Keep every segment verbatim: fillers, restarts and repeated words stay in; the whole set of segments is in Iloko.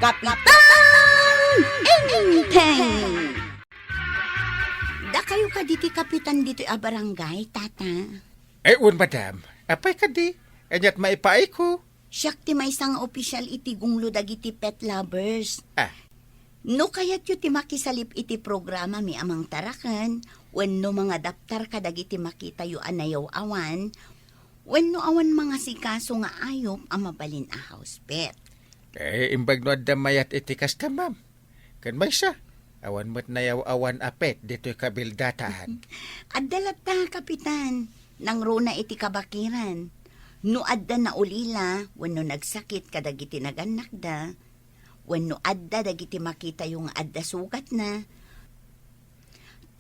Kapitan Enteng! Dakayo kadi ti kapitan ditoy a barangay, Tata? Eh, wen, madam. Apay kadi? Ania't maipaayko? Siak ti maysa nga opisyal iti gunglo dagiti pet lovers. Ah. No kayatyo ti makisalip iti programami a mangtaraken, wenno mangadaptar kadagiti makitayo a nayaw-awan, wenno awan mangasikaso nga ayup a mabalin a house pet. Eh, imbag no adda mayat iti kasta, ma'am. Ken maysa, awan met nayaw-awan a pet ditoy kabildataan. Adda latta, Kapitan. Nangruna iti kabakiran. No adda naulila wenno nagsakit kadagiti nagannakda, wenno adda dagiti makitayo nga adda sugatna,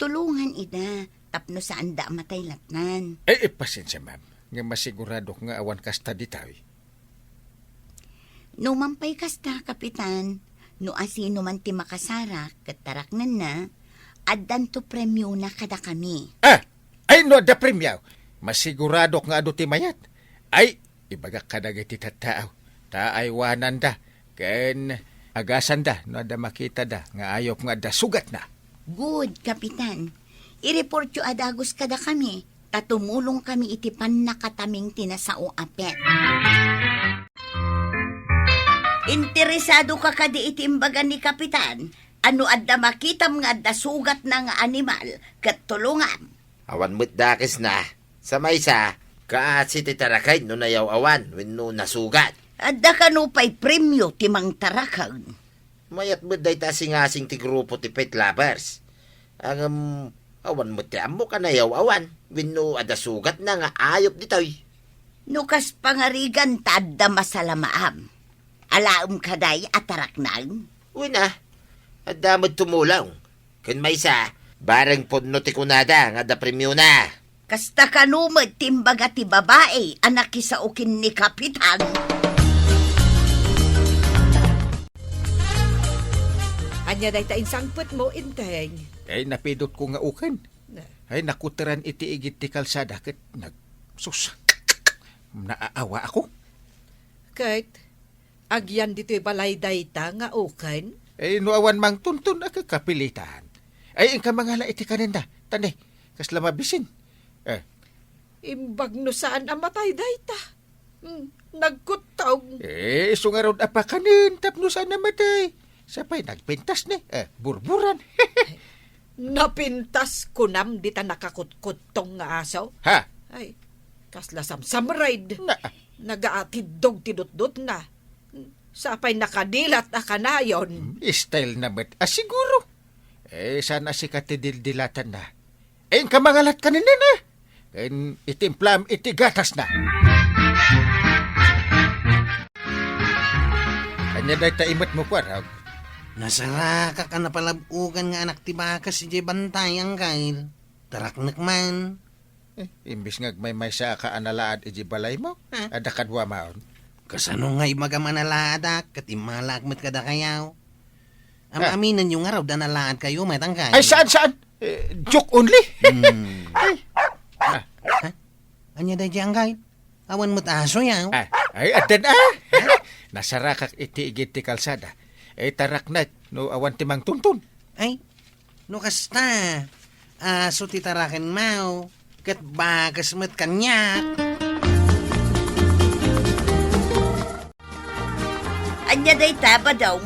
tulongan ida tapno saanda a matay latnan. Eh, eh, pasensia, ma'am, nga masiguradok nga awan kasta ditoy. No man pay kasta, Kapitan, no asino man ti makasarak ket taraknenna, addanto premiona kadakami. Ah! Ay, no adda premio, masiguradok nga adu ti mayat. Ay, ibagak kadagiti tattao, ta aywananda ken agasanda no adda makitada nga ayup nga adda sugatna. Good, Kapitan. I-reportyo a dagus kadakami, ta tumulongkami iti pannakataming ti nasao a pet. Interesado ka kadi iti imbaga ni Kapitan a no adda makitam nga adda sugatna nga animal ket tulongam? Awan met dakesna. Sa maysa, kaasi ti taraken no nayaw-awan wenno nasugat. Adda kano pay premio ti mangtaraken? Mayat met dayta a singasing ti grupo ti pet lovers. Ngem awan met ti ammok a nayaw-awan wenno adda sugatna nga ayup ditoy. No kas pangarigan ta adda masalamaam, alaem kaday a taraknam? Wen a, adda met tumulong. Ken maysa, bareng pudno ti kunada nga adda premiona. Kasta kano met ti imbaga ti babai a nakisao ken ni Kapitan. Ania dayta insangpetmo, Enteng? Ay, napidotko nga uken. Na. Ay, nakuteran iti igid ti kalsada ket nag-, sus, naawa ako. Ket, agyan ditoy balay dayta nga uken? Eh, no awan mangtuntun, agkakapilitan. Ay, inka mangala iti kanenda. Tani, kasla mabisin. Eh. Imbag no saan a matay dayta. Hmm, nagkuttong. Eh, isu ngarud a pakanen tapno saan a matay. Sapay nagpintas ni, eh, burburan. Napintas kunam dita nakakutkuttong nga aso? Ha? Ay, kasla samsamred. Na- Nagaatiddog ti dutdotna. Sapay nakadilat a kanayon. Hmm, style na met a siguro. Eh, saan a sika ti dildilatanna? Eh, inka mangalat kanenena. Ken itimplam iti gatasna. Ania dayta imetmo, Kuarog? Nasarakak a napalab-ogan nga anak ti bakas idiay bantay, Angkel. Taraknek man. Eh, imbes nga agmaymaysaak a nalaad idiay balaymo, ha? Adda kaduamaon. Kasano nga ibagam a nalaadak, ket immalaak met kadakayo? Am-, ah, aminenyo ngarud a nalaadkayo met, Angkel. Ay, saan, saan? Eh, joke only. Hmm. Ay. Ah. Ha? Ania daydiay, Angkel? Awan met asoyo? Ah, ay, addan, ah. Ha? Nasarakak iti igid ti kalsada. Eh, taraknek no awan ti mangtuntun. Ay, no kasta, aso ti tarakenmo, ket bakas met kaniak. Ania dayta, Badong?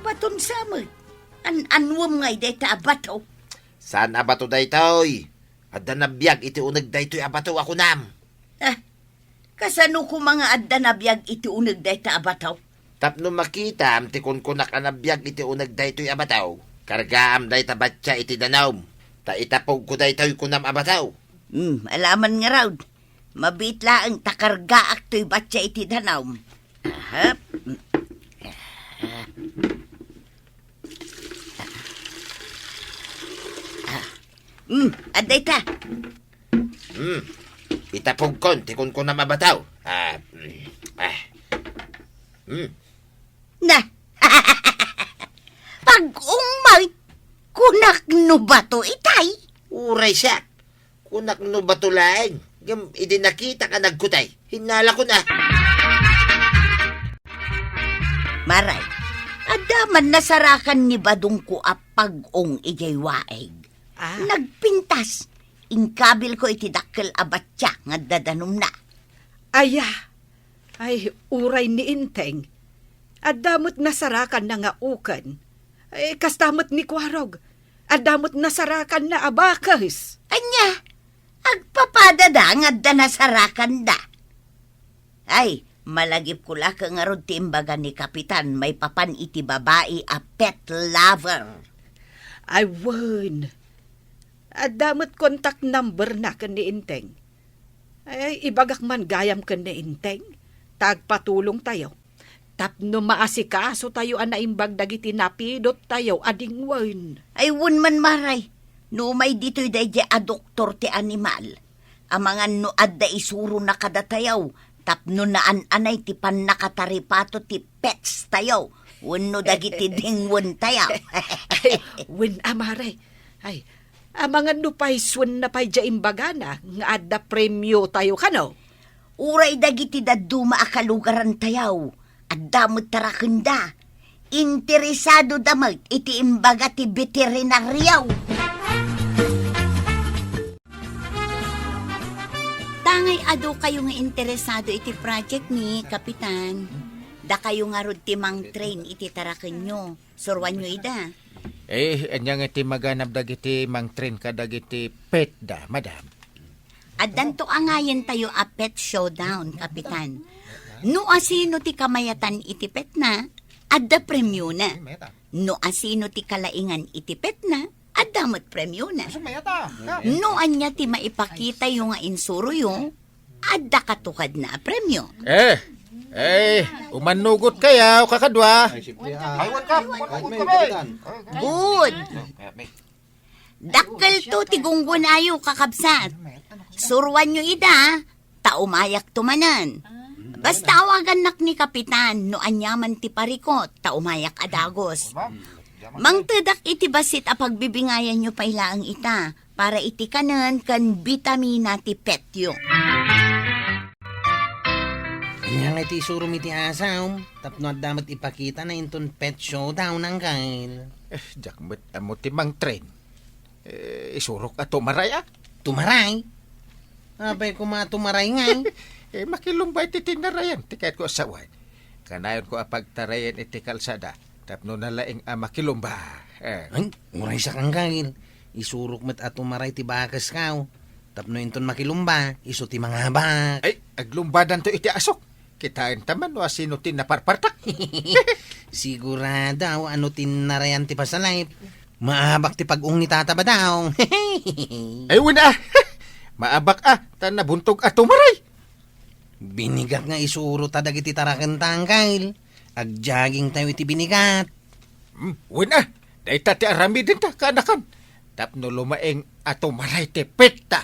Batom sa met. An-anuem ngay dayta a bato? Saan a bato daytoy? Adda nabiag iti uneg daytoy a bato a kunam. Ah, kasano koma nga adda nabiag iti uneg dayta a bato? Tapno makitam ti kunkunak a nabiag iti uneg daytoy a bato, kargaam dayta batsia iti danum, ta itapogko daytoy kunam a bato. Hmm, alaman ngarud. Mabiit laeng ta kargaak toy batsia iti danum. Ahap. Ah. Hmm, adda ita. Hmm. Itapogkon ti kunkunam a bato. Ah, mm, ah. Hmm. Na. Pag-umay, kunak no bato itay. Uray siak. Kunak no bato laeng. Ngem idi nakitak a nagkutay, hinnalakon a. Maray, Adda man nasarakan ni badongko a pag-ong idiay waig. Ah. Nagpintas. Inkabilko iti dakkel a batia nga adda danumna. Aya, ay, uray ni Enteng. Adda met nasarakanna nga uken. Eh, kasta met ni Kuarog. Adda met nasarakanna a bakes. Ania? Agpapadada nga adda nasarakanda. Ay, malagipko la ket ngarud ti imbaga ni Kapitan maipapan iti babai a pet lover. Ay, wen. Adda met contact number na ken ni Enteng. Ay, ibagak man gayam ken ni Enteng, ta agpatulongtayo. Tapno maasikasotayo a naimbag dagiti napidottayo a dingwen. Ay, wen man, Maray. No umay ditoy daydiay a doktor ti animal, amangan no adda isurona kadatayo tapno naan-anay ti pannakataripato ti pets tayo wenno dagiti dingwen tayo. Ay, wen a, Maray. Ay, amangan no paysuenna pay diay imbagana nga adda premio tayo kano? Uray dagiti dadduma a kalugaran tayo, adda met tarakenda. Interesado da met iti imbaga ti beterinario. Tangay adu kayo nga interesado iti project ni Kapitan. Dakayo ngarud ti mangtrain iti tarakenyo. Suruanyo ida. Eh, ania nga ti maganab dagiti mangtrain kadagiti pet da, madam? Addanto a ngayen tayo a pet showdown, Kapitan. No asino ti kamayatan iti petna, adda premiona. No asino ti kalaingan iti petna, adda met premiona. No ania ti maipakitayo nga insuroyo, adda katukadna a premio. Eh, eh, umannugot kayo, kakadua. Ay, wan ka, wan ka, wan ka, Kapitan. Good. Dakkel to ti gunggonayo, kakabsat. Suruanyo ida, ta umayak to manen. Basta awagannak ni Kapitan no aniaman ti parikot, ta umayak a dagus. Mangtedak iti bassit a pagbibingayanyo pay laeng ita para iti kanen ken bitamina ti petyo. Ania nga iti isurom iti asom, tapno adda met ipakitana inton pet showdown, Angkel? Eh, diak met ammo ti mangtrain. Eh, isurok a tumaray, a? Tumaray? Apay koma a tumaray ngay? Eh, makilumba iti tinarayan ti kayatko a sawen. Kanayonko a pagtarayan iti kalsada tapno nalaing a makilumba. Eh. Ay, uray sa kang, Angkel. Isurok met a tumaray ti bakesko. Tapno inton makilumba, isu ti mangabak. Ay, aglumbadanto iti asok. Kitaenta man no asino ti naparpartak. Sigurado a no tinnarayan ti pasalip, maabak ti pag-ong ni Tata Badong. Ay, wen a. Maabak a, ta nabuntog a tumaray. Binigat nga isuro ta dagiti tarakenta, Angkel. Agjaging tayo iti binigat. Hmm, wen a. Dayta ti aramidenta, kaanakan. Tapno lumaing a tumaray ti petta.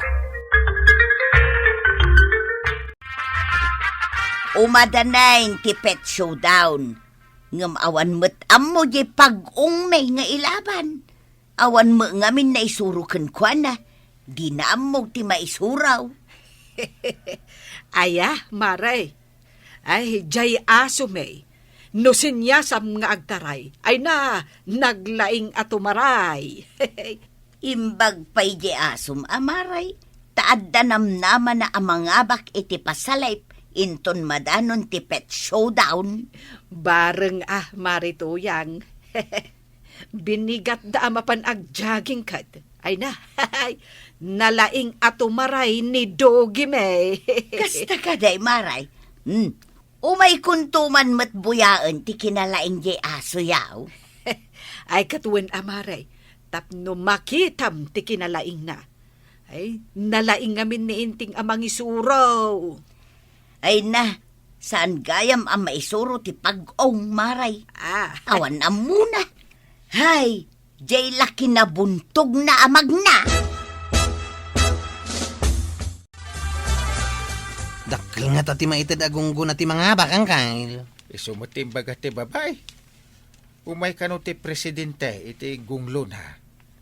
Umadanen ti pet showdown. Ngem awan met ammo diay pag-ongmi nga ilaban. Awan met ngamin naisuro kenkuana. Dina ammo ti maisuro. Aya, Maray. Ay, diay asomi. No siniasam nga agtaray, ay na, naglaing a tumaray. Imbag pay diay asom a Maray, ta adda namnamana a mangabak iti pasalip inton madanon ti pet showdown. Bareng a, Mari Tuyang. Binigatda a mapan agjaging ket. Ay na, nalaing a tumaray ni Doggy May. Kasta kadi, Maray. Hmm. Umaykonto man met buyaen ti kinalaing diay asoyo. Ay, ket wen a, Maray, tapno makitam ti kinalaingna. Ay, nalaing ngamin ni Enteng a mangisuro. Ay na, saan gayam a maisuro ti pag-ong, Maray? Ah. Awan ammona. Hay, diay la kinabuntogna a magna. Dakkel ngata ti maited a gunggona ti mangabak, Angkel. Isu met ti imbaga ti babai. Umay kano ti presidente iti gunglona,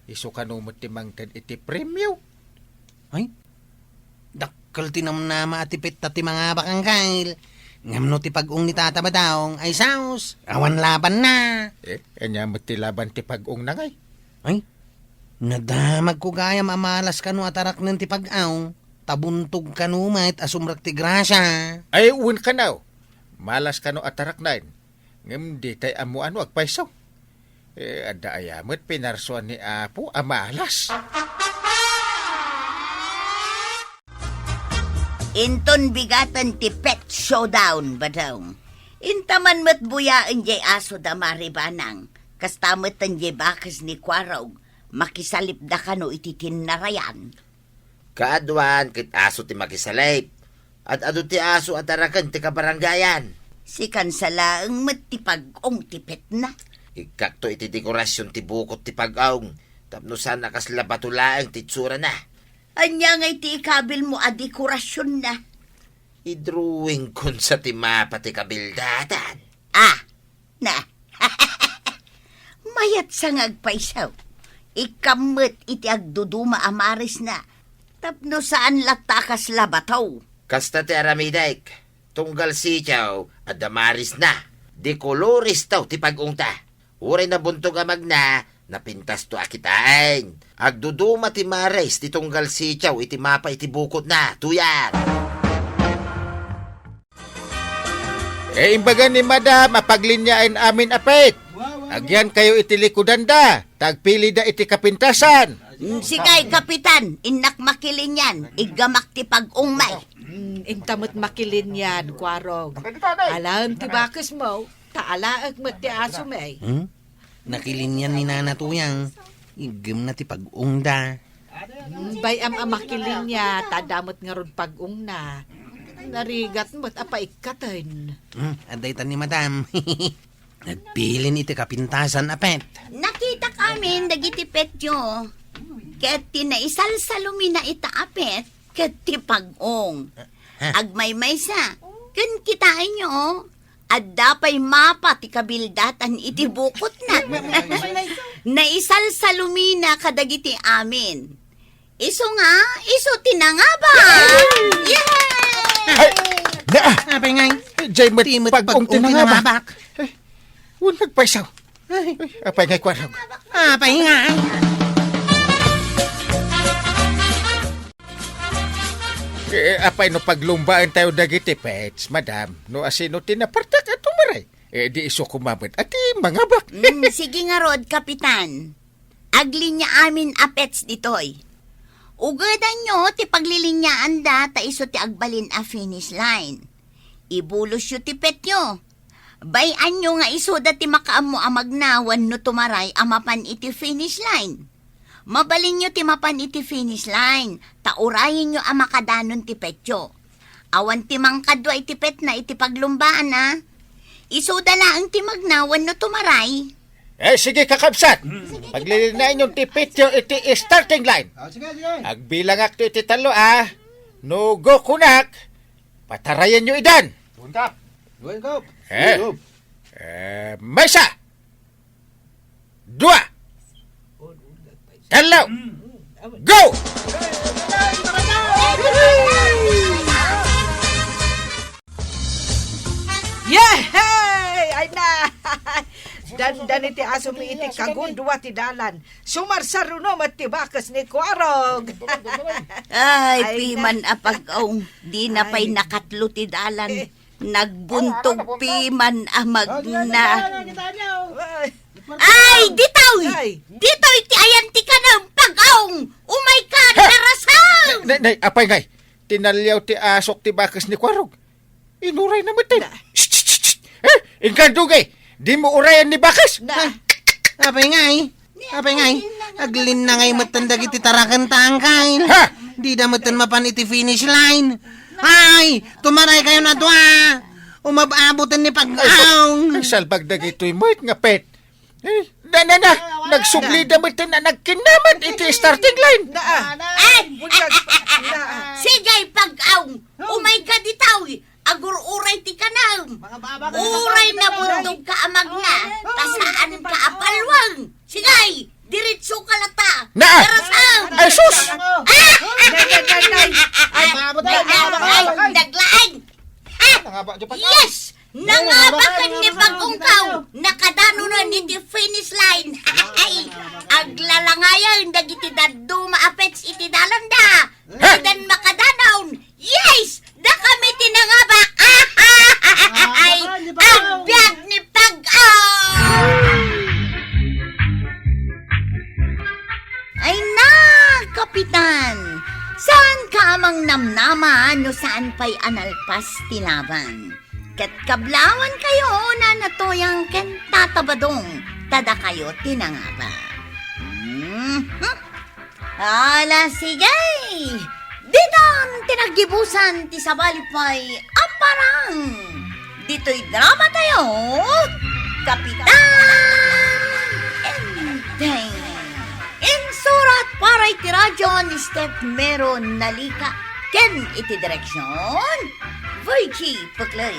isu kano met ti mangted iti premio. Ay, dakkel ti namnama a ti petta ti mangabak, Angkel. Ngem no ti pag-ong ni Tata Badaong, ay saos, awan labanna. Eh, ania met ti laban ti pag-ongna ngay? Ay, nadamagko gayam a malas kano a taraknen ti pag-aw, ta buntog kano met a sumrek ti grasia. Ay, wen kano. Malas kano a taraknen. Ngem ditay ammoan no agpayso. Eh, adda aya met pinarsuan ni Apo a malas? Inton bigaten ti pet showdown, Badong. Inta man met buyaen jay aso da Mari Banang. Kasta met ten jay bakes ni Kuarog, makisalipda kano iti tinnarayan. Kaaduan ket aso ti makisalip. Ad-adu ti aso a taraken ti kabarangayan. Sikan sa laeng met ti pag-ong ti petna. Ikkakto iti dekorasion ti bukot ti pag-ong, tapno saan a kasla bato laeng ti itsurana. Ania ngay ti ikabilmo a dekorasionna? Idrawingkon sa ti mapa ti kabildatan. Ah, na. Mayat sa nga agpayso. Ikkam met iti agduduma a marisna. Tapno saan latta a kasla bato. Kasta ti aramidek. Tunggal sitio, adda marisna. De colores taw ti pag-ongta. Uray nabuntog a magna, napintasto a kitaen. Agduduma ti maris ti tunggal sitio iti mapa iti bukotna, tuyar. Eh, imbaga ni Madam a pagliniaen amin a pet. Agyankayo iti likudanda, ta agpilida iti kapintasan. Mm, sige, Kapitan, innak makilinian, iggamak ti pag-ongmi. Mm, inta met makilinian, Kuarog. Alaem ti bakesmo, ta alaek met ti asomi. Hmm? Nakilinian ni Nana Tuyang, iggemna ti pag-ongda. Mm, bay-am a makilinia, ta adda met ngarud pag-ongna. Narigat met a paikkaten. Hmm, adda itan ni Madam. Nagpilin iti kapintasan a pet. Nakitak amin dagiti petyo. Ket ti naisalsalumina ita a pet, ket ti pag-ong. Ha? Agmaymaysa, ken kitaenyo, adda pay mapa ti kabildatan iti bukotna. Naisalsalumina kadagiti amin. Isu nga, isu ti nangabak! Yay! Ay, na! Apay ngay? Jay met pag-ong ti nangabak. Ay, wen nagpayso. Ay. Ay, apay ngay, Kuarog? Apay ngay? Eh, apay no paglumbaentayo dagiti pets, madam? No asino ti napartak a tumaray? Eh, di isu koma met a ti mangabak. Mm, sige ngarud, Kapitan. Aglinia amin a pets ditoy. Ugedanyo ti pagliliniaanda ta isu ti agbalin a finish line. Ibulosyo ti petyo. Bay-anyo nga isuda ti makaammo a magna wenno tumaray a mapan iti finish line. Mabalinyo ti mapan iti finish line, ta urayenyo a makadanon ti petyo. Awan ti mangkadua iti petna iti paglumbaanna. Isuda laeng ti magna wenno tumaray. Eh, sige, kakabsat. Paglilinaenyo ti petyo iti starting line. Ah, sige, sige. Agbilangakto iti tallo, a. No go kunak, patarayenyo idan. Wen, Kap. Wen, Kap. Eh. Wen, Kap. Eh, maysa. Dua. Tallo. Go! Yehey! Ay na! Dandan iti asomi iti kagundua ti dalan. Sumarsaruno met ti bakes ni Kuarog. Ay, piman a pag-ong, dina pay nakatlo ti dalan. Eh. Nagbuntog piman a magna. Ay, ditoy! Ay. Ditoy ti ayan ti kanam, pag-ong! Umayka, darasam! Nay, nay, apay ngay, tinaliaw ti asok ti bakes ni Kuarog. Inurayna metten. Na. Shh, shh, shh, shh. Eh, inka, Dugay, dimo urayan ni bakes. Na. Ah, apay ngay? Apay ngay? Aglinna ngay metten dagiti taraken ta angkay. Ha? Dida metten mapan iti finish line. Ay, tumaray kayo na to, ah. Umab-aboten ni pag-aw. Ay, salbag dagitoy met nga pet. Eh, na, na, na. Nagsublida metten a nagkinnamat iti starting line. Na, ah. Ay! Sige, pag-aw. Umayka ditoy. Agur-uray ti kanam. Uray nabuntog ka a magna, ta saan ka a palwang. Sigay, diretso ka latta. Na! Darasam! Ay, sus! Ah! Nay, nay, nay, nay. Ay, naglaeng. Ah! Yes! Nangabak ken ni Pag-ungkaw, nakadanonen iti finish line. Ay, aglalangayen dagiti dadduma a pets iti dalanda. Didan makadanon. Yes! Dakami ti nangabak. Ay, agbiag ni Pag-ong! Ay na, Kapitan! Saan ka amang namnama no saan pay a nalpas ti laban? Ket kablawan kayo, Nana Toyang ken Tata Badong, ta dakayo ti nangabak. Mhm. Ala, sige! Ditan ti naggibusan ti sabali pay a parang. Ditoy drama tayo, Kapitan Enteng. Insurat para iti radyo ni Steph Mero Nalika ken iti direksyon, Virgie Puclay.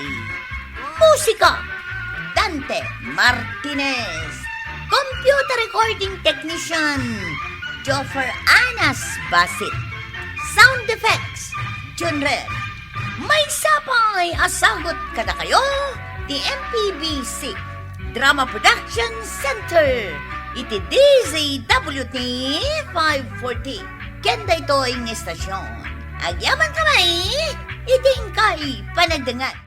Musika, Dante Martinez. Computer recording technician, Joffer Anas Basit. Sound effects, Junred. Maysa pay a sagut kadakayo ti M P B C Drama Production Center iti D Z W T five forty. Ken daytoy nga istasyon, agyaman kami iti inkay panagdengngeg.